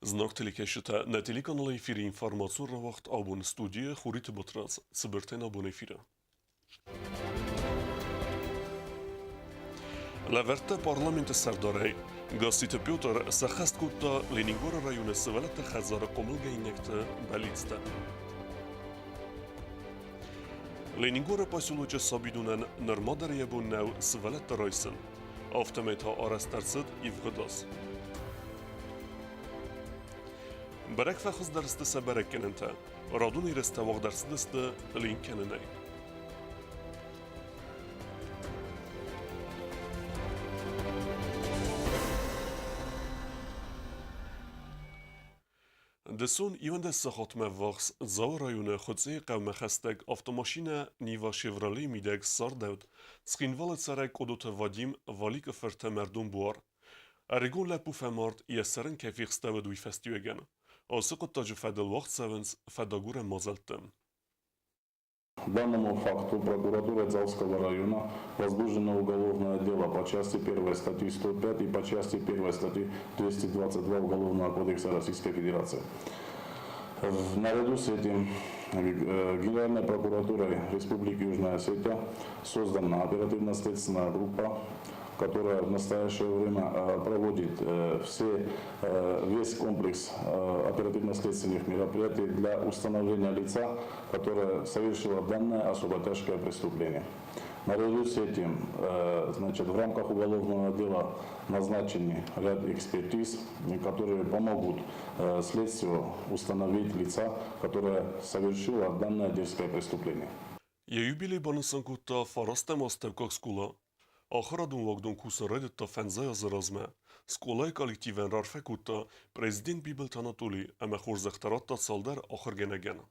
Знаг телекӕсджытӕ, нӕ телеканалы эфиры информацион рауагъд абон студийы Хуриты Батрадз, цыбыртӕй нӕ абон эфиры. Лӕвӕрдта парламенты сӕрдарӕй. Гасситы Петр сӕххӕст кодта Ленингоры районы сывӕллӕтты хӕдзары хъомылгӕнинӕгты бӕллицтӕ. Ленингоры поселочы сабидонӕн нырма дӕр йӕ бон нӕу сывӕллӕтты райсын. Афтӕмӕй та арӕзт ӕрцыд ивгъуыд аз. Бӕрӕг фӕхуыздӕр сты сӕ бӕрӕггӕнӕнтӕ. Радон ерыстӕ уагъд ӕрцыдысты ленк кӕнынӕй. Дысон 11 сахатмӕ ввахс Дзауы районы Хуыцъейы хъӕумӕ хӕстӕг автомашинӕ Нива Шевроле мидӕг ссардӕуыд Цхинвалы цӕрӕг Къодоты Вадим Валикы фырты мӕрдон буар. Ӕрыгон лӕппу фӕмард, йӕ сӕр ын кӕй фехстӕуыд, уый фӕстиуӕгӕн. Ацы хъуыддаджы фӕдыл уагъд цӕуынц фӕдагурӕн мадзӕлттӕ. Данному факту прокуратурой Дзауского района возбуждено уголовное дело по части 1 статьи 105 и по части 1 статьи 222 Уголовного кодекса Российской Федерации. Наряду с этим Генеральной прокуратурой Республики Южная Осетия создана оперативно-следственная группа, которая в настоящее время проводит весь комплекс оперативно-следственных мероприятий для установления лица, которое совершило данное особо тяжкое преступление. Наряду с этим, значит, в рамках уголовного дела назначены ряд экспертиз, которые помогут следствию установить лица, которое совершило данное дерзкое преступление. Йӕ юбилей банысан кодта фарастӕм астӕуккаг скъола. Ахуырадон уагдон кусын райдыдта фӕндзай азы размӕ. Скъолайы коллективӕн раарфӕ кодта президент Бибылты Анатоли ӕмӕ хорзӕхтӕ радта цалдӕр ахуыргӕнӕгӕн.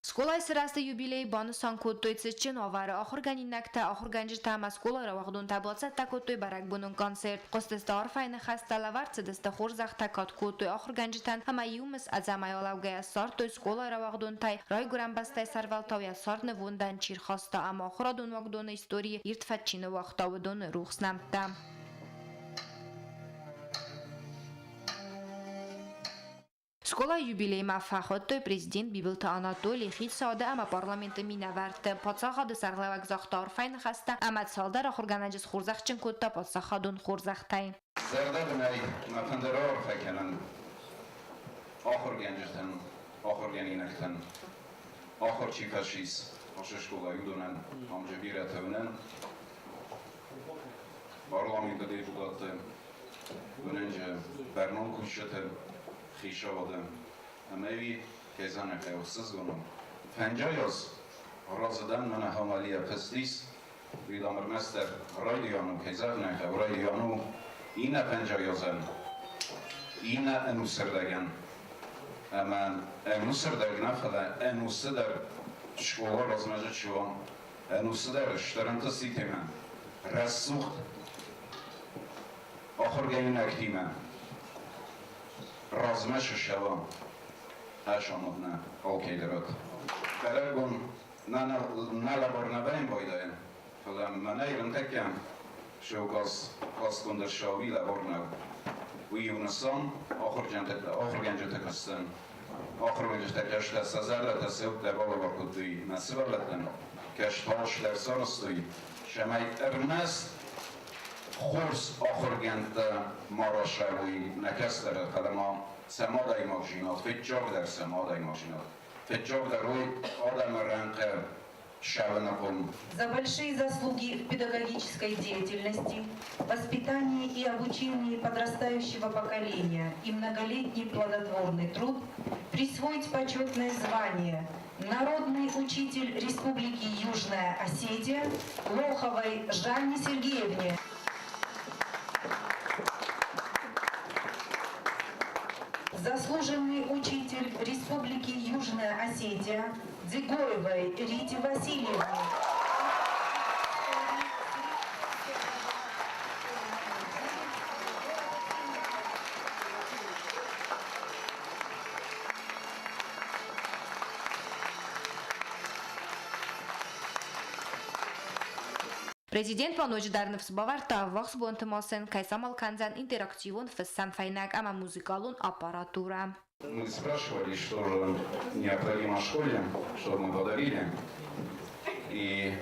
Скъолайы сырӕзты юбилей банысан кодтой цытджын уавӕры ахуыргӕнинӕгтӕ, ахуыргӕнджытӕ ӕмӕ скъолайы рауагъдонтӕ бацӕттӕ кодтой бӕрӕгбонон концерт. Хъуыстысты арфӕйы ныхӕстӕ, лӕвӕрд цыдысты хорзӕхтӕ, кад кодтой ахуыргӕнджытӕн ӕмӕ иумӕ ӕдзӕмӕй алӕугӕйӕ ссардтой скъолайы рауагъдонтӕй райгуырӕн бӕстӕйы сӕрвӕлтау йӕ цард нывондӕн чи рхаста ӕмӕ ахуырадон уагдоны историйы ирд фӕд чи ныууагъта, уыдоны рухс нӕмттӕ. Скъолайы юбилеймӕ фӕхуыдтой президент Бибылты Анатолий, хицауады ӕмӕ парламенты минӕвӕртты, паддзахады сӕргълӕууӕг загъта арфӕйы ныхӕстӕ ӕмӕ цалдӕр ахуыргӕнӕджы схорзӕхджын кодта паддзахадон хорзӕхтӕй. Зӕрдӕбынӕй мӕ фӕнды раарфӕ кӕнын ахуыргӕнджытӕн, ахуыргӕнинӕгтӕн, ахуыр чи фӕцис ацы скъолайы, уыдонӕн, ам же бирӕтӕ уынӕн, парламенты депутатты, уынӕнджы бӕрнон кусджыты, хицауады ӕмӕ уый кӕй ӕхсызгон у. Фӕнджайаз разы дӕн мӕнӕ Хамалия фӕцис, уый дам ӕрмӕстдӕр райдиан у, кӕй зӕгъын ӕй хъӕуы, райдиан у иннӕ фӕнджайазӕн, иннӕ ӕнусырдӕгӕн. Ӕмӕ ӕнусырдӕг нӕ, фӕлӕ ӕнусы дӕр скъола размӕ чи уа, ӕнусы дӕр стыр ӕнтыстытимӕ, рӕсугъд ахуыргӕнинӕгтимӕ размӕ сысӕуа, ӕсамод нӕ алкӕйдӕр уӕд. Бӕрӕгбон нӕ лӕвар нӕ бӕйн байдайӕн, фӕлӕ мӕнӕ ирынтӕккӕ сеуказ классгондӕр сауи лӕвар нӕу. Уый иу нысан ахуыргӕнджыты куыстӕн. Ахуыргӕнджытӕ кӕстӕ сӕ зӕрдӕтӕ сеуттӕ балӕвар кодтой нӕ сывӕллӕттӕн, кӕстӕр сарӕзтой, цӕмӕй ӕрмӕст хорз ахуыргӕндтӕ ма расайой нӕ кӕстӕры, фӕлӕ ма сӕм адӕймагдзинад, фыццагдӕр сӕм адӕймагдзинад, фыццагдӕр уый адӕмы рӕнхъы ссӕуыны За большие заслуги в педагогической деятельности, воспитании и обучении подрастающего поколения и многолетний плодотворный труд присвоить почетное звание Народный учитель Республики Южная Осетия Лоховой Жанне Сергеевне. Заслуженный учитель Республики Южная Осетия Дзигоевой Рите Васильевне. Президент ма ноджыдӕр ныфс бавӕрдта, ӕввахс бонты ма сын кӕй самал кӕндзӕн интерактивон фыссӕн фӕйнӕг ӕмӕ музыкалон аппаратурӕ. Мы спрашивали, что же необходимо школе, чтобы мы подарили. И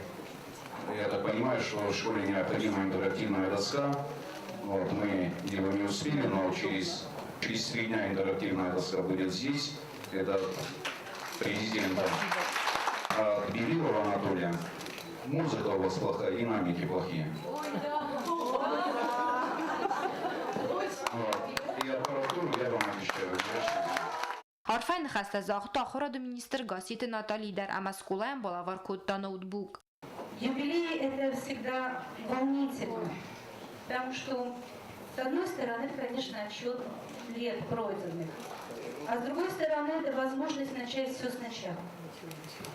я так понимаю, что в школе необходима интерактивная доска. Вот, мы его не успели, но через 3 дня интерактивная доска будет здесь. Это президента. А от Белилова Анатолия. Музыка у вас плохая, динамики плохие. Вот. И аппаратуру я вам обещаю. Хорошо. Арфӕйы ныхӕстӕ загъта ахуырады министр Гасситы Натали дӕр ӕмӕ скъолайӕн балӕвар кодта ноутбук. Юбилей – это всегда волнительно, потому что, с одной стороны, это, конечно, отсчет лет пройденных, а с другой стороны, это возможность начать все сначала.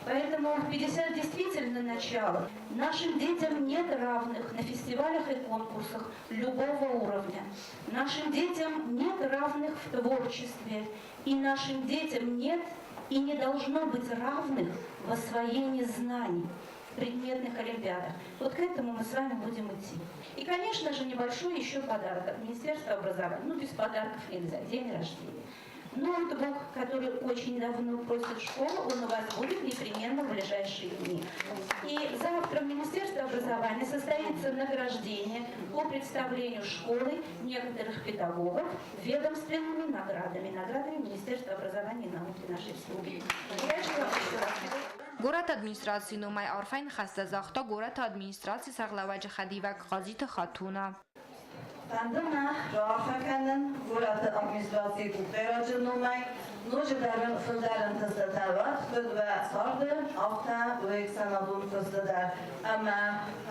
Поэтому 50 действительно начало. Нашим детям нет равных на фестивалях и конкурсах любого уровня. Нашим детям нет равных в творчестве. И нашим детям нет и не должно быть равных в освоении знаний в предметных олимпиадах. Вот к этому мы с вами будем идти. И, конечно же, небольшой еще подарок от Министерства образования. Ну, без подарков нельзя. День рождения. Ноутбук, который очень давно просит школу, он у вас будет непременно в ближайшие дни. И завтра в Министерстве образования состоится награждение по представлению школы некоторых педагогов ведомственными наградами, наградами Министерства образования и науки нашей республики. Удачи вам еще раз. Горӕты администрацийы номӕй арфӕйы ныхӕстӕ загъта горӕты администрацийы сӕргълӕууӕджы хӕдивӕг Хъазиты Хатуна. Фӕнды мӕ раарфӕ кӕнын горӕты администрацийы къухдарӕджы номӕй, ноджыдӕр уын фылдӕр ӕнтыстытӕ уӕд, куыд уӕ царды, афтӕ уе хсӕнадон куысты дӕр. Ӕмӕ,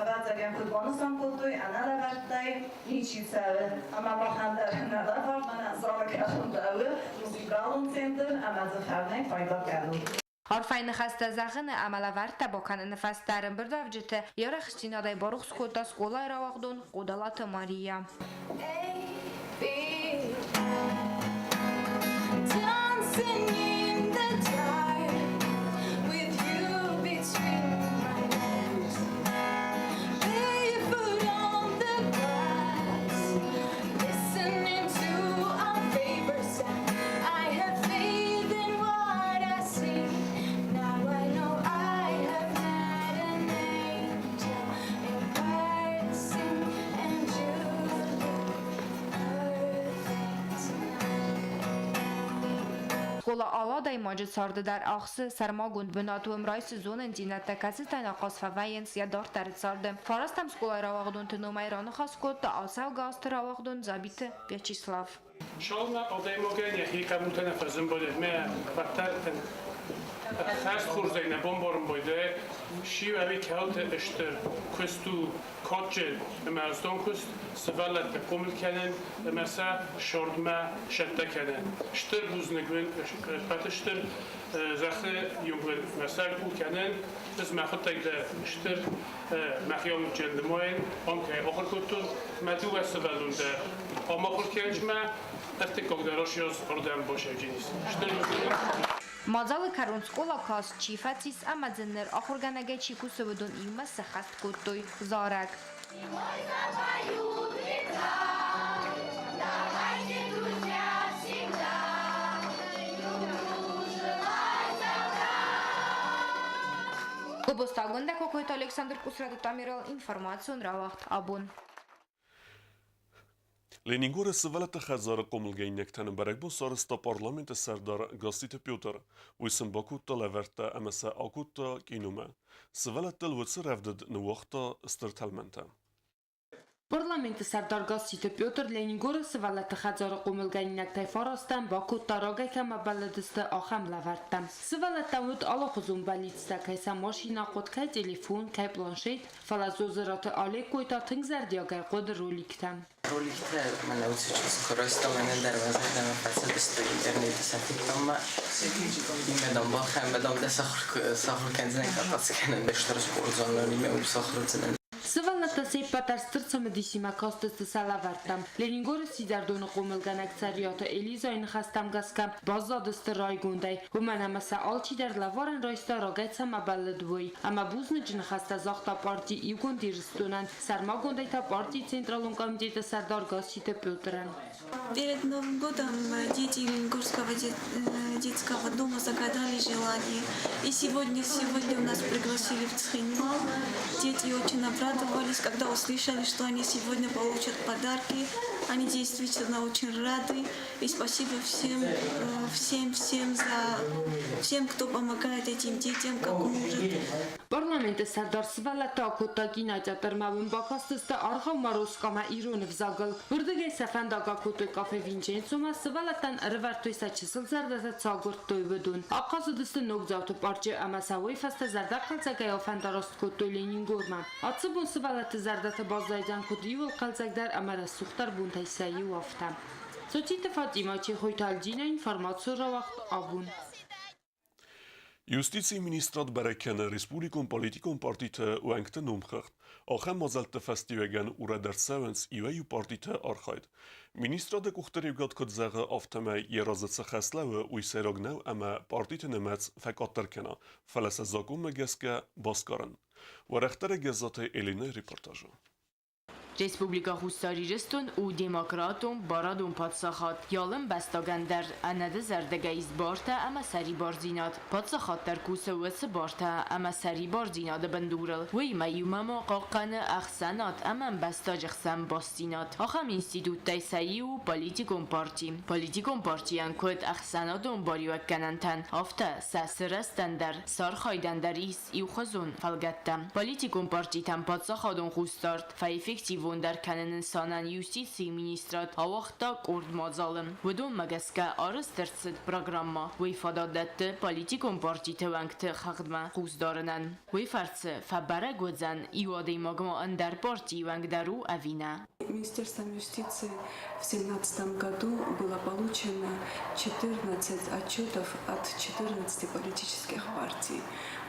ӕвӕццӕгӕн, куыд банысан кодтой, ӕнӕ лӕвӕрттӕй ничи цӕуы. Ӕмӕ махӕн дӕр нӕ лӕвар мӕнӕ залы кӕрон лӕууы музыкалон центр ӕмӕ дзы фӕрнӕй пайда кӕнут. Арфӕйы ныхӕстӕ зӕгъыны ӕмӕ лӕвӕрттӕ бакӕныны фӕстӕ ӕрӕмбырдуӕвджыты йӕ арӕхстдзинадӕй барухс кодта скъолайы рауагъдон Хъодалаты Мария. A, B, Dancing in the dark with you between my legs. Barefoot on the grass, listening to our favorite song. I have faith in what I see. Now I know I have met an angel in person, and you look perfect tonight. Скъола алы адӕймаджы царды дӕр ахсы сӕрмагонд бынат, уым райсы зонындзинӕдтӕ, кӕцытӕн ахъаз фӕвӕййынц йӕ дарддӕры царды. Фарастӕм скъолайы рауагъдонты номӕй раныхас кодта ацӕугӕ азты рауагъдон Дзабиты Вячеслав. Цалынмӕ адӕймагӕн йӕхи хъӕбултӕ нӕ фӕзын байдайы, уӕддӕр ӕххӕст хорзӕй нӕ бамбарын байдайы, чи у ӕви кӕуылты стыр куыст у кадджын ӕмӕ ӕздон куыст, сывӕллӕтты хъомыл кӕнын ӕмӕ сӕ цардмӕ цӕттӕ кӕнын. Стыр бузныг уын, ӕппӕты стыр зӕххы иугуыр мӕ сӕр къул кӕнын, ӕз мӕхуыдтӕг дӕр стыр мӕхи амондджын нымайын, ам кӕй ахуыр кодтон, мӕ дыууӕ сывӕллон дӕр ам ахуыр кӕнынмӕ, ӕртыккаг дӕр ацы ардӕм бацӕуджынис. Стыр бузныг. Мадзалы кӕрон скъола каст чи фӕцис ӕмӕ дзы ныр ахуыргӕнӕгӕй чи кусы, уыдон иумӕ сӕххӕст кодтой зарӕг. Зимой запоют ветра, давайте, друзья, всегда друг другу желать добра. Гобозты Агуындӕ, Кокойты Александр, Къусраты Тамерлан, информацион рауагъд Абон. Ленингоры сывӕллӕтты хӕдзары хъомылгӕнинӕгтӕн бӕрӕгбон сарӕзта парламенты сӕрдар Гасситы Петр. Уый сын бакодта лӕвӕрттӕ ӕмӕ сӕ акодта киномӕ. Сывӕллӕттыл уыцы рӕвдыд ныууагъта стыр тӕлмӕнтӕ. Парламенты сӕрдар Гасситы Петр Ленингоры сывӕллӕтты хӕдзары хъомылгӕнинӕгтӕй фарастӕн бакодта рагӕй кӕмӕ бӕллыдысты, ахӕм лӕвӕрттӕ. Сывӕллӕттӕм уыд алыхуызон бӕллицтӕ, кӕй сӕ машинӕ хъуыд, кӕй телефон, кӕй планшет, фӕлӕ Зозыраты Алеккой та тынг зӕрдиагӕй хъуыд роликтӕ. Роликтӕ мӕнӕ уыцы чызг куы райста, мӕнӕн дӕр мӕ зӕрдӕмӕ фӕцыдысты интернеты сӕ федтам ма. Имӕ дам балхӕн, мӕ дам дӕ сахуыр кӕндзынӕн кататься кӕнын, стыр спортзалимӕ уым сахуыр уыдзынӕн. Сывӕллӕттӕ се ппӕт дӕр стыр цымыдисимӕ кастысты сӕ лӕвӕрттӕм. Ленингоры сидзӕрдоны хъомылгӕнӕг Цӕриаты Элизайы ныхӕстӕм гӕсгӕ, баззадысты райгондӕй, уымӕн ӕмӕ сӕ алчидӕр лӕварӕн райста рагӕй цӕмӕ бӕллыд, уый. Ӕмӕ бузныджы ныхӕстӕ загъта парти Иугонд Ирыстонӕн, сӕрмагондӕй та партийы Централон комитеты сӕрдар Гасситы Петрӕн. Перед Новым годом дети Ленингорского детского дома загадали желание. И сегодня нас пригласили в Цхинвал. Дети очень обрадовались, когда услышали, что они сегодня получат подарки. Они действительно очень рады. И спасибо всем, всем, всем за всем, кто помогает этим детям, как может. Парламенты сӕрдар сывӕллӕтты акодта кинотеатрмӕ, уым бакастысты аргъау Морозко ӕмӕ ирон ӕвзагыл. Уырдыгӕй сӕ фӕндаг акодтой кафе Винченцомӕ, сывӕллӕттӕн ӕрывӕрдтой сӕ чысыл зӕрдӕтӕ, цы агуырдтой, уыдон. Ахъазыдысты ногдзауты парчы ӕмӕ сӕ уый фӕстӕ зӕрдӕхъӕлдзӕгӕй афӕндараст кодтой Ленингормӕ. Ацы бон сывӕллӕтты зӕрдӕты баззайдзӕн куыд иуыл хъӕлдзӕгдӕр ӕмӕ рӕсугъддӕр бонтӕй сӕ иу, афтӕ. Социты Фатимӕ, Чехойты Альдинӕ, информацион рауагъд Абон. Юстицийы министрад бӕрӕг кӕны республикон политикон партиты уӕнгты номхыгъд. Ахӕм мадзӕлтты фӕстиуӕгӕн урӕд ӕрцӕуынц иуӕй-иу партиты архайд. Министрады къухдариуӕгад куыд зӕгъы, афтӕмӕй йӕ разы цы хӕс лӕууы, уый сӕйраг нӕу ӕмӕ партиты нымӕц фӕкъаддӕр кӕна, фӕлӕ сӕ закъонмӕ гӕсгӕ басгарын. Уӕрӕхдӕр Гӕззаты Элинӕйы репортажы. Республикӕ Хуссар Ирыстон у демократон, барадон паддзахад. Йӕ ӕмбӕстагӕн дӕр ӕнӕдызӕрдыгӕй ис бартӕ ӕмӕ сӕрибардзинад. Паддзахад дӕр кусы уыцы бартӕ ӕмӕ сӕрибардзинады бындурыл. Уыимӕ иумӕ ма хъахъхъӕны ӕхсӕнад ӕмӕ ӕмбӕстаджы хсӕн бастдзинад. Ахӕм институттӕй сӕ иу у политикон парти. Политикон партийӕн куыд ӕхсӕнадон бариуӕггӕнӕнтӕн, афтӕ сӕ сырӕзтӕн дӕр, сӕ архайдӕн дӕр ис иухуызон фӕлгӕттӕ. Политикон партитӕн паддзахадон хъусдард фӕэффективондӕр кӕныны нысанӕн юстицийы министрад ауагъта къорд мадзалы. Уыдонмӕ гӕсгӕ арӕзт ӕрцыд программӕ. Уый фадат дӕтты политикон партиты уӕнгты хыгъдмӕ хъусдарынӕн. Уый фӕрцы фӕбӕрӕг уыдзӕн, иу адӕймагмӕ ӕндӕр партийы уӕнг дӕр у ӕви нӕ. Министерством юстиции в 2017 году было получено 14 отчетов от 14 политических партий.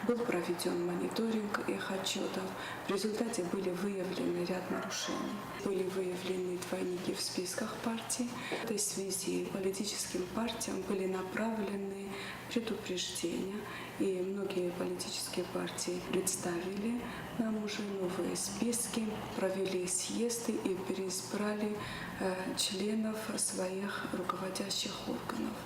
Был проведен мониторинг их отчетов. В результате были выявлены ряд нарушений. Были выявлены двойники в списках партий. В этой связи политическим партиям были направлены предупреждения, и многие политические партии представили нам уже новые списки, провели съезды и переизбрали членов своих руководящих органов.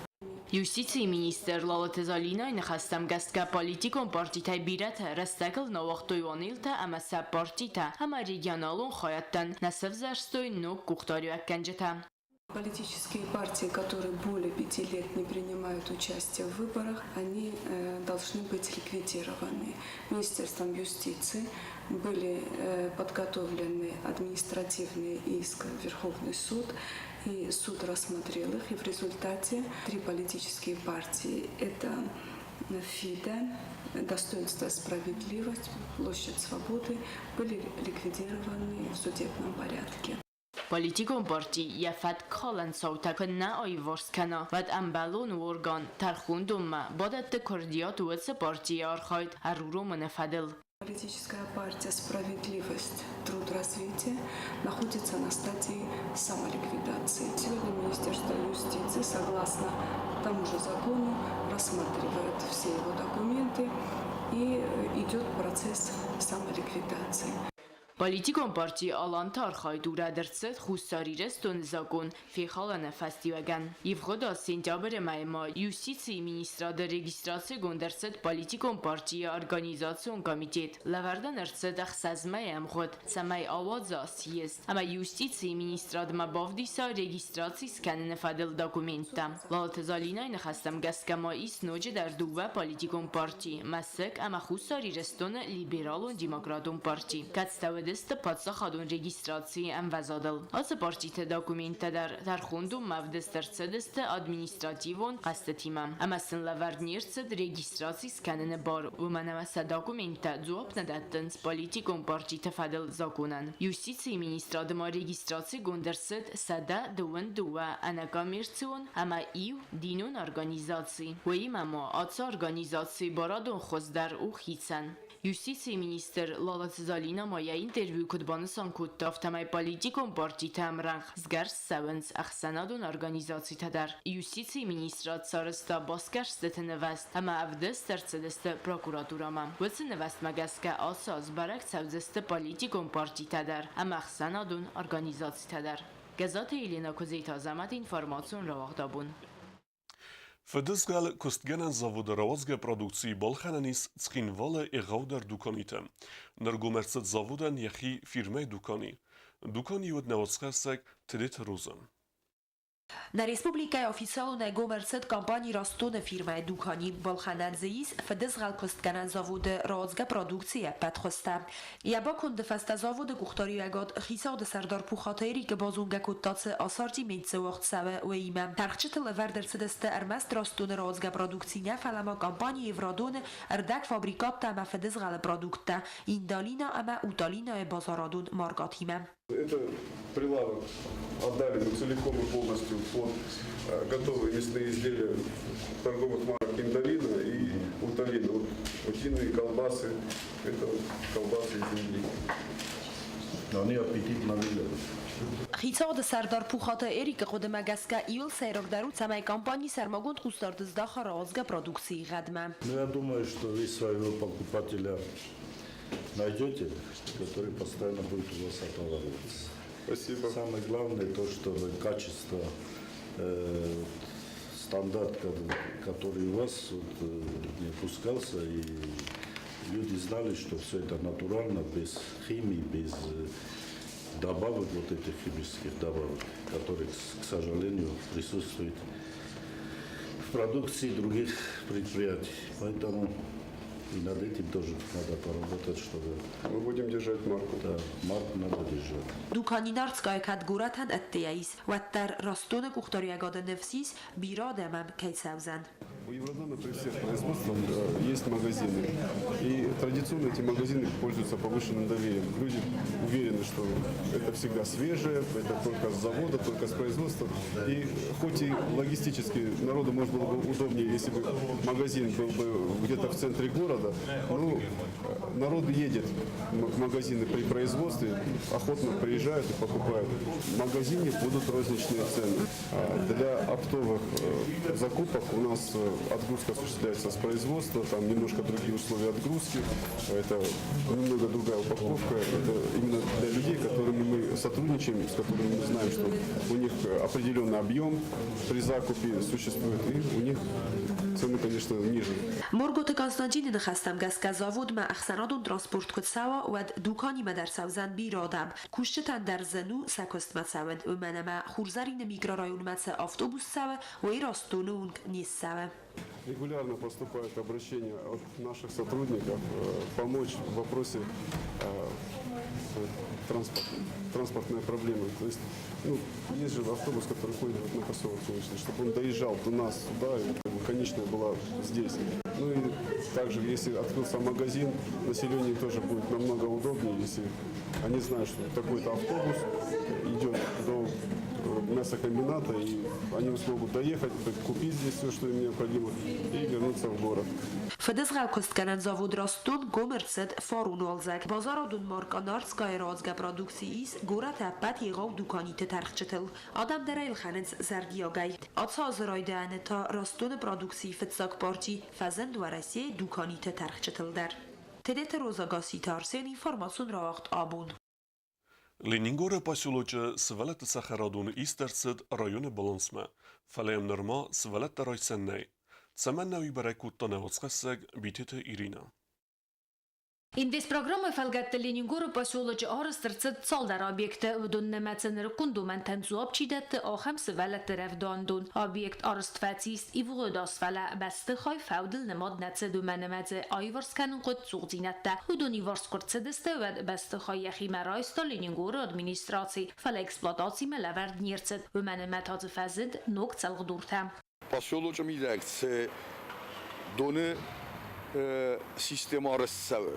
Юстицийы министр Лалыты Залинайы ныхӕстӕм гӕсгӕ политикон партитӕй бирӕтӕ рӕстӕгыл нӕ уагътой уанелтӕ ӕмӕ сӕ партитӕ ӕмӕ регионалон хайадтӕн нӕ сӕвзӕрстой ног къухдариуӕггӕнджытӕ. Политические партии, которые более 5 лет не принимают участие в выборах, они должны быть ликвидированы. Министерством юстиции были подготовлены административные иски в Верховный суд, и суд рассмотрел их, и в результате три политические партии – это ФИДЕ, Достоинство, Справедливость, Площадь Свободы – были ликвидированы в судебном порядке. Политикон парти йӕ фӕткхалӕн цаутӕ куы нӕ аиуварс кӕна, уӕд ӕмбӕлон орган тӕрхондонмӕ бадӕтты куырдиат уыцы партийы архайд ӕруромыны фӕдыл. Политическая партия «Справедливость. Труд. Развитие» находится на стадии самоликвидации. Сегодня Министерство юстиции, согласно тому же закону, рассматривает все его документы и идет процесс самоликвидации. Политикон парти Аланты архайд урӕд ӕрцыд Хуссар Ирыстоны закъон фехалыны фӕстиуӕгӕн. Ивгъуыд аз сентябры мӕйы ма Юстицийы министрады регистрацигонд ӕрцыд политикон партийы организацион комитет. Лӕвӕрд ын ӕрцыд 6 мӕйы ӕмгъуыд, цӕмӕй ауадза съезд ӕмӕ юстицийы министрадмӕ бавдиса регистраци скӕныны фӕдыл документтӕ. Лалыты Залинайы ныхӕстӕм гӕсгӕ ма ис ноджыдӕр дыууӕ политикон парти – Мӕсыг ӕмӕ Хуссар Ирыстоны либералон-демократон парти, кӕцытӕ уыдысты паддзахадон регистрацийы ӕмвӕзадыл. Ацы партиты документтӕ дӕр тӕрхондонмӕ ӕвдыст ӕрцыдысты административон хъӕстытимӕ ӕмӕ сын лӕвӕрд не рцыд регистраци скӕныны бар, уымӕн ӕмӕ сӕ документтӕ дзуапп нӕ дӕттынц политикон партиты фӕдыл законӕн. Юстицийы министрады ма регистрацигонд ӕрцыд 122 ӕнӕкоммерцион ӕмӕ иу динон организаци. Уыимӕ ма ацы организацийы барадон хуыз дӕр у хицӕн. Юстицийы министр Лалыты Залинӕ ма йӕ интервьюйы куыд банысан кодта, афтӕмӕй политикон партитӕ ӕмрӕнхъ сгӕрст цӕуынц ӕхсӕнадон организацитӕ дӕр. Юстицийы министрад сарӕзта басгӕрстыты нывӕзт ӕмӕ ӕвдыст ӕрцыдысты прокуратурӕмӕ. Уыцы нывӕзтмӕ гӕсгӕ ацы аз бӕрӕг цӕудзысты политикон партитӕ дӕр ӕмӕ ӕхсӕнадон организацитӕ дӕр. Гӕззаты Еленӕ Куыдзеты Азӕмӕт информацион рауагъдабон. Фыдызгъӕл куыстгӕнӕн заводы рауадзгӕ продукци балхӕнӕн ис Цхинвалы егъаудӕр дуканиты. Ныргом ӕрцыд заводӕн йӕхи фирмӕйы дукани. Дукани уыд нӕуӕдзхӕссӕг Тедеты Роза. Нӕ республикӕйы официалонӕй гом ӕрцыд компани Растдон-ы фирмӕйы дукани. Балхӕнӕн дзы ис фыдызгъӕл куыстгӕнӕн заводы рауадзгӕ продукцийы ӕппӕт хуызтӕ. Йӕ баконды фӕстӕ заводы къухдариуӕгад хицауады сӕрдар Пухаты Эрикы базонгӕ кодта цы ассортимент дзы уагъд цӕуы, уыимӕ. Тӕрхджытыл ӕвӕрд ӕрцыдысты ӕрмӕст Растдон-ы рауадзгӕ продукци нӕ, фӕлӕ ма компани Евродон-ы ӕрдӕгфабрикаттӕ ӕмӕ фыдызгъӕлы продукттӕ Индалина ӕмӕ Уталинайы базарадон маркӕтимӕ. Это прилавок отдали мы целиком и полностью под готовые мясные изделия торговых марок Индалина и Уталина. Вот утиные колбасы, это вот колбасы из индейки. Они аппетитно выглядят. Хицауады сӕрдар Пухаты Эрикы хъуыдымӕ гӕсгӕ, иуыл сӕйрагдӕр у, цӕмӕй компани сӕрмагонд хъусдард здахы рауадзгӕ продукцийы гъӕдмӕ. Ну, я думаю, что вы своего покупателя найдете, который постоянно будет у вас отовариваться. Спасибо. Самое главное то, чтобы качество, стандарт, который у вас вот, не опускался, и люди знали, что все это натурально, без химии, без добавок, вот этих химических добавок, которые, к сожалению, присутствуют в продукции других предприятий. Поэтому и над этим тоже надо поработать, чтобы... Мы будем держать марку. Да, марку надо держать. Дукани Нарцкайы кӕд горӕтӕн ӕддейӕ ис, уӕддӕр Растдоны къухдариуӕгады ныфс ис, бирӕ адӕм ӕм кӕй цӕудзӕн. У Евродона при всех производствах есть магазины. И традиционно эти магазины пользуются повышенным доверием. Люди уверены, что это всегда свежее, это только с завода, только с производства. И хоть и логистически народу можно было бы удобнее, если бы магазин был бы где-то в центре города, но народ едет в магазины при производстве, охотно приезжают и покупают. В магазине будут розничные цены. Для оптовых закупок у нас отгрузка осуществляется с производства, там немножко другие условия отгрузки, это немного другая упаковка, это именно для людей, с которыми мы сотрудничаем, с которыми мы знаем, что у них определенный объем при закупе существует, и у них цены, конечно, ниже. Морготы Константины ныхӕстӕм гӕсгӕ заводмӕ ӕхсӕнадон транспорт куы цӕуа, уӕд дуканимӕ дӕр цӕудзӕн бирӕ адӕм. Кусджытӕн дӕр зын у сӕ куыстмӕ цӕуын, уымӕн ӕмӕ Хурзӕрины микрорайонмӕ цы автобус цӕуы, уый Растдоны онг не ссӕуы. Регулярно поступают обращения от наших сотрудников помочь в вопросе транспортной проблемы. То есть, ну, есть же автобус, который ходит вот на поселок Солнечный, чтобы он доезжал до нас сюда, и как бы конечная была здесь. Ну и также, если открылся магазин, населению тоже будет намного удобнее, если они знают, что такой-то автобус идет до мясокомбината, и они смогут доехать, купить здесь все, что им необходимо, и вернуться в город. Фыдызгъӕлкуыстгӕнӕн завод Растдон гом ӕрцыд фарон уалдзӕг. Базарадон маркӕ Нарцкайы рауадзгӕ продукци ис горӕты ӕппӕт егъау дуканиты тӕрхджытыл. Адӕм дӕр ӕй ӕлхӕнынц зӕрдиагӕй. Ацы азы райдайӕны та Растдоны продукцийы фыццаг парти фӕзынд Уӕрӕсейы дуканиты тӕрхджытыл дӕр. Тедеты Роза Гасситы Арсен, информацион рауагъд Абон. Ленингоры поселочы сывӕллӕтты цӕхӕрадоны ист ӕрцыд районы балансмӕ, фӕлӕ йӕм нырма сывӕллӕттӕ райсӕн нӕй. Цӕмӕннӕ уый бӕрӕг кодта нӕ уацхӕссӕг Битеты Иринӕ. Инвестпрограммӕйы фӕлгӕтты Ленингоры поселочы арӕзт ӕрцыд цалдӕр объекты. Уыдон нымӕцы нырыккон домӕнтӕн дзуапп чи дӕтты, ахӕм сывӕллӕтты рӕвдауӕндон. Объект арӕзт фӕцис ивгъуыд аз, фӕлӕ бӕстыхай фӕудыл нымад нӕ цыд, уымӕн ӕмӕ дзы аиварс кӕнын хъуыд цухдзинӕдтӕ. Уыдон иуварс куы рцыдысты, уӕд бӕстыхай йӕхимӕ райста Ленингоры администраци, фӕлӕ эксплуатацимӕ лӕвӕрд не рцыд, уымӕн ӕмӕ та дзы фӕзынд ног цӕлхдуртӕ. Поселочы мидӕг цы доны системӕ арӕзт цӕуы,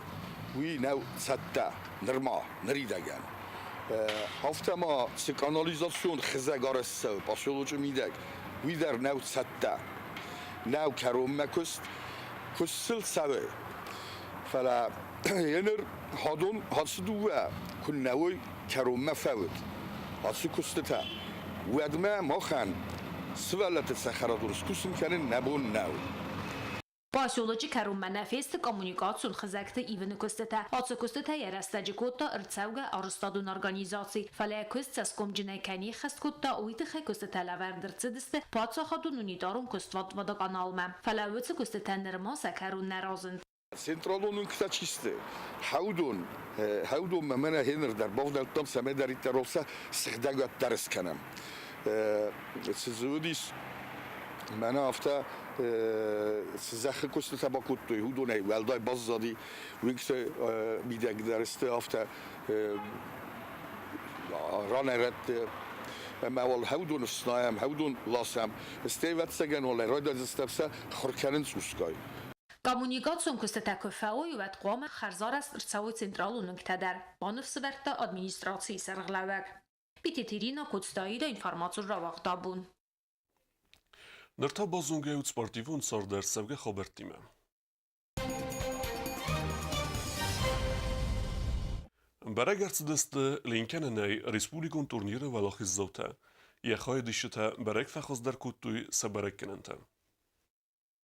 уый нӕу цӕттӕ нырма, ныридӕгӕн. Афтӕ ма цы канализацион хызӕг арӕзт цӕуы поселочы мидӕг, уый дӕр нӕу цӕттӕ. Нӕу кӕронмӕ куыст, куыст сыл цӕуы. Фӕлӕ Еныр хадон ацы дыууӕ куыннӕ уой кӕронмӕ фӕуд ацы куыстытӕ, уӕдмӕ махӕн сывӕллӕтты цӕхӕрадон скусын кӕнын нӕ бон нӕу. Поселочы кӕронмӕ нӕ фесты коммуникацион хызӕгты ивыны куыстытӕ. Ацы куыстытӕ йӕ рӕстӕджы кодта ӕрцӕугӕ арӕзтадон организаци, фӕлӕ йӕ куыст цӕсгомджынӕй кӕй не ххӕст кодта, уый тыххӕй куыстытӕ лӕвӕрд ӕрцыдысты паддзахадон унитарон куыстуат Водоканалмӕ. Фӕлӕ уыцы куыстытӕ нырма сӕ кӕрон нӕ разынд. Централон уынгтӕ чи сты, хӕудон, хӕудонмӕ мӕнӕ гьеныр дӕр бавнӕлдтам, цӕмӕйдӕриддӕр сӕ сыгъдӕгаддӕр скӕнӕм. Цы дзы уыдис, мӕнӕ афтӕ цы зӕххы куыстытӕ бакодтой, уыдонӕй уӕлдай баззади, уынгты мидӕг дӕр сты афтӕ ранӕй-рӕтты ӕмӕ уал хӕудон ӕфснайӕм, хӕудон ласӕм, стӕй ӕвӕццӕгӕн уал райдайдзыстӕм сӕ хуыр кӕнын цъусгай. Коммуникацион куыстытӕ куы фӕуой, уӕд хъуамӕ хӕрзарӕзт ӕрцӕуой централон уынгтӕ дӕр, баныфсӕвӕрдта администрацийы сӕргълӕууӕг. Битеты Ирина Коцтаида информацион рауагъд абон. Ныр та базонгӕ ут спортивон царды ӕрцӕугӕ хабӕрттимӕ. Бӕрӕг ӕрцыдысты ленкӕнӕнӕй республикон турниры уӕлахиздзаутӕ. Йӕ хайадисджытӕ бӕрӕг фӕхуыздӕр кодтой сӕ бӕрӕггӕнӕнтӕ.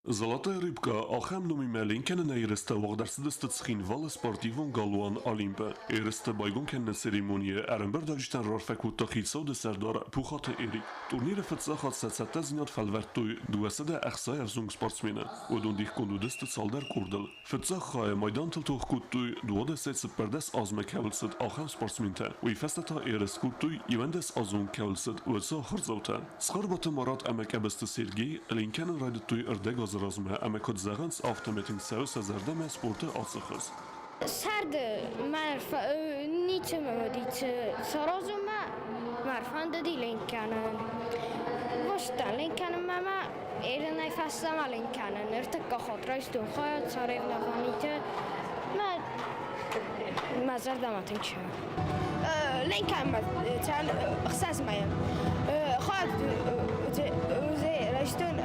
Золотая рыбка ахӕм номимӕ ленкӕныны ерыстӕ уагъд ӕрцыдысты Цхинвалы спортивон галуан Олимп-ы. Ерысты байгом кӕныны церемонийы ӕрӕмбырдуӕвджытӕн раарфӕ кодта хицауады сӕрдар Пухаты Эрик. Турниры фыццаг хатт сӕ цӕттӕдзинад фӕлвӕрдтой 260 ӕвзонг спортсмены. Уыдон дихгонд уыдысты цалдӕр къордыл. Фыццаг хайы майдантыл тох кодтой 12-14 азмӕ кӕуыл цыд, ахӕм спортсментӕ. Уый фӕстӕ та ерыс кодтой 11 азон кӕуыл цыд, уыцы ахуырдзаутӕ. Цхуырбаты Марат ӕмӕ Къӕбысты Сергей ленкӕнын райдыдтой ӕрдӕг азы размӕ ӕмӕ куыд зӕгъынц, афтӕмӕй тынг цӕуы сӕ зӕрдӕмӕ спорты ацы хуыз. Сӕрды мӕ ницы мӕ уыди саразынмӕ, мӕ ӕрфӕндыди ленк кӕнын. Бостӕн ленк кӕнынмӕ мӕ ерынӕй фӕстӕмӕ ленк кӕнын. Ныртӕккӕ хатт райстон хайад соревнованиты. Мӕ мӕ зӕрдӕмӕ тынг цӕуы. Ленк кӕнынмӕ ӕхсӕз мӕйы. Хайад райстон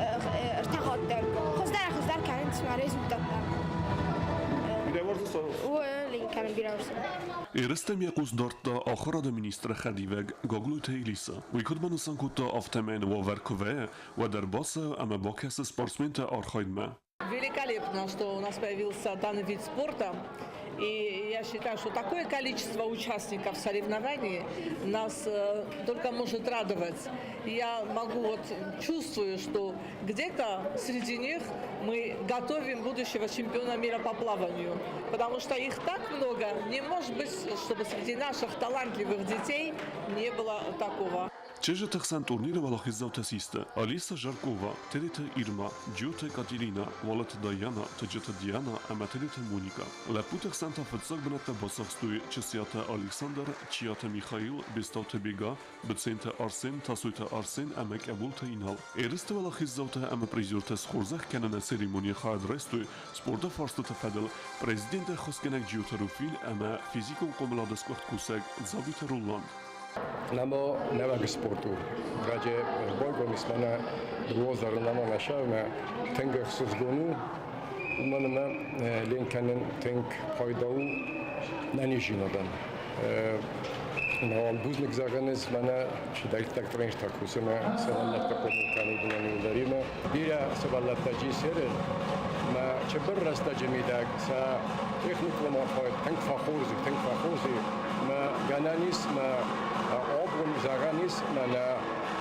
ӕртӕ хатты. Хуыздӕр хуыздӕр кӕнынц мӕ результаттӕ. Ерыстӕм йӕ хъус дардта ахуырады министры хӕдивӕг Гаглойты Элиса. Уый куыд банысан кодта, афтӕмӕй уавӕр куы вӕййы, уӕд ӕрбацӕуы ӕмӕ бакӕсы спортсменты архайдмӕ. Великолепно, что у нас появился данный вид спорта. И я считаю, что такое количество участников соревнований нас только может радовать. Я могу вот чувствую, что где-то среди них мы готовим будущего чемпиона мира по плаванию, потому что их так много, не может быть, чтобы среди наших талантливых детей не было такого. Чызджыты хсӕн турниры уӕлахиздзаутӕ систы Алиса Жаркова, Тедеты Ирма, Джиоты Катерина, Уалыты Даяна, Тыджыты Диана ӕмӕ Тедеты Моника. Лӕппуты хсӕн та фыццаг бынӕттӕ бацахстой Чысиаты Александр, Чиаты Михаил, Бестауты Бега, Быценты Арсен, Тасойты Арсен ӕмӕ Къӕбулты Инал. Ерысты уӕлахиздзаутӕ ӕмӕ призертӕ схорзӕх кӕныны церемонийы хайад райстой спорты фарстыты фӕдыл президенты ӕххуысгӕнӕг Джиоты Руфин ӕмӕ физикон хъомылады сгуыхт кусӕг Дзабиты Роланд. Нама нӕуӕг спорт у. Раджы ӕрбайгом ис мӕнӕ дыууӕ нама нӕ тынг ӕхсызгон у, уымӕн ӕмӕ ленк кӕнын тынг пайда у нӕниздзинадӕн. Науал бузныг зӕгъӕн ис мӕнӕ чидӕриддӕр тренертӕ кусы мӕ сывӕллӕтты хъомыл кӕны уыдонӕн иуылдӕримӕ. Бирӕ сывӕллӕттӕ джисеры мӕ цыбыр рӕстӕджы мидӕг сӕ техникон архайд тынг фӕхорз и, тынг фӕхорз и. Мӕ гӕнӕн ис, мӕ абон зӕгъӕн ис, мӕнӕ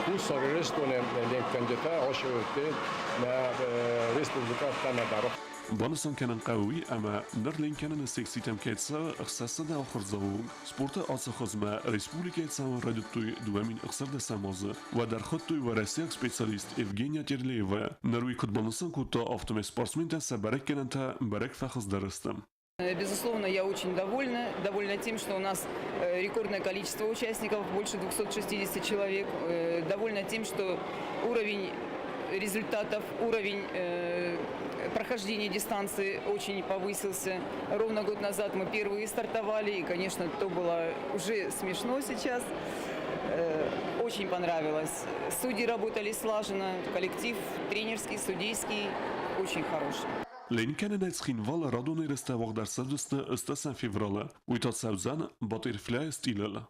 Хуссар Ирыстоны ленкгӕнджытӕ асырдтой нӕ республикӕ ӕддӕмӕ дӕр. Банысан кӕнын хъӕуы уый, ӕмӕ ныр ленкӕныны секцитӕм кӕй цӕуы 600 ахуырдзауы онг. Спорты ацы хуызмӕ республикӕйы цӕуын райдыдтой 2016 азы. Уӕд ӕрхуыдтой уӕрӕсейаг специалист Евгения Терлеевайы. Ныр уый куыд банысан кодта, афтӕмӕй спортсментӕ сӕ бӕрӕггӕнӕнтӕ бӕрӕг фӕхуыздӕр сты. Безусловно, я очень довольна. Довольна тем, что у нас рекордное количество участников, больше 260 человек. Довольна тем, что уровень результатов, уровень прохождения дистанции очень повысился. Ровно год назад мы первые стартовали, и, конечно, то было уже смешно сейчас. Очень понравилось. Судьи работали слаженно, коллектив тренерский, судейский очень хороший. Ленкӕнынӕй Цхинвалы радон ерыстӕ уагъд ӕрцӕудзысты 8 февралы. Уый та цӕудзӕн Баттерфляйы стилыл.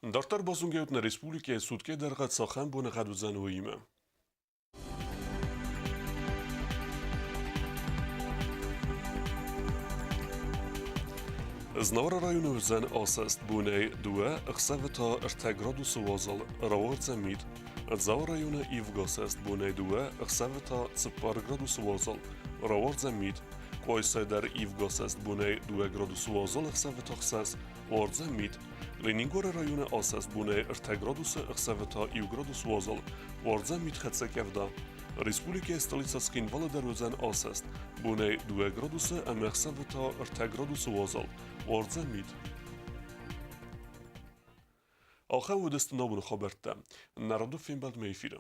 Дарддӕр базонгӕ ут нӕ республикӕйы суткӕйы дӕргъы цахӕм боныгъӕд уыдзӕн, уыимӕ. Знауыры районы уыдзӕн асӕст бонӕй дыууӕ, ӕхсӕвы та ӕртӕ градусы уазал, рауардзӕн мит. Дзауы районы ивгӕ асӕст бонӕй дыууӕ, ӕхсӕвы та цыппар градусы уазал, рауардзӕн мит. Къуайсайы дӕр ивгӕ асӕст бонӕй дыууӕ градусы уазал, ӕхсӕвы та хсӕз, уардзӕн мит. Ленингоры районы асӕст бонӕй ӕртӕ градусы, ӕхсӕвы та иу градус уазал, уардзӕн митхӕццӕ къӕвда. Республикӕйы столицӕ Цхинвалы дӕр уыдзӕн асӕст. Бонӕй дыууӕ градусы ӕмӕ ӕхсӕвы та ӕртӕ градусы уазал, уардзӕн мит. Ахӕм уыдысты ногбоны хабӕрттӕ. Нӕ рады фембӕлдмӕ эфиры.